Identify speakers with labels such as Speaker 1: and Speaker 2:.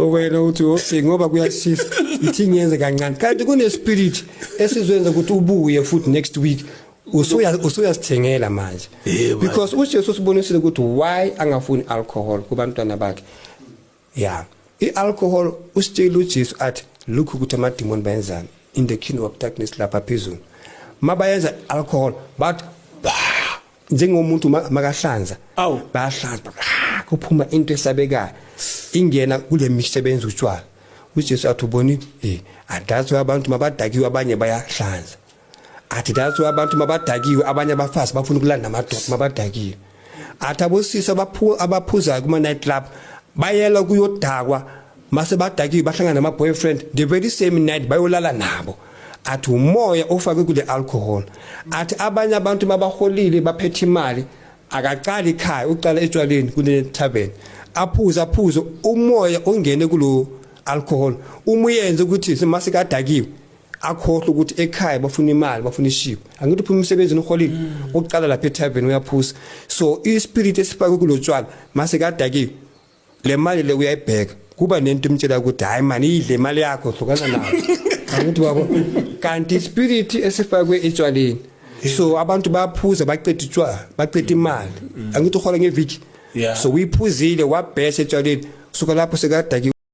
Speaker 1: Wena uthi okay, ngoba kuyashisa, ithi ngiyenze kancane, kanti kune spirit esizwenza ukuthi ubuye futhi next week, usuyasithengela manje. Because uJesu usibonisile ukuthi why angafuni alcohol kubantwana bakhe. Yeah, i-alcohol, usitshela uJesu athi, look ukuthi amademoni bayenzani in the kingdom of darkness lapha phezulu. Mabayenza alcohol, bathi njengomuntu makahlanza.
Speaker 2: Awu.
Speaker 1: Bayahlanza, ah, kuphuma into esabekayo, ingena kule misebenzi utshwala. UJesu athi, uboni, that's why abantu mabadakiwe abanye bayahlanza. Athi that's why abantu mabadakiwe abanye abafazi bafuna ukulanda amadoda mabadakiwe. Athi abosisi abaphuzayo kuma night club bayela kuyodakwa, mase badakiwe bahlangana nama boyfriend, the very same night bayolala nabo. Athi umoya ofakwe kule alcohol. Athi abanye abantu mabaholile, baphethe imali, akaqali ekhaya, uqala etshwaleni kule tavern, aphuze, aphuze, umoya ongene kulo alcohol umuyenze ukuthi mase kadakiwe akhohlwe ukuthi ekhaya bafuna imali, bafuna ishipo. Angithi uphuma umsebenzini uholile, uqala lapha etavern uyaphuza. So ispirit esifakwe kulotshwala, mase kadakiwe, le mali le uyayibheka, kuba nento imtshela ukuthi, "Hayi mani, idle imali yakho, hlukana nayo." Angithi wabo, kanti ispirit esifakwe etshwaleni. So abantu bayaphuza, baqeda utshwala, baqeda imali. Angithi uhola ngeviki?
Speaker 2: Yeah.
Speaker 1: So uyiphuzile, wabhesha etshwaleni, suka lapho sekadakiwe.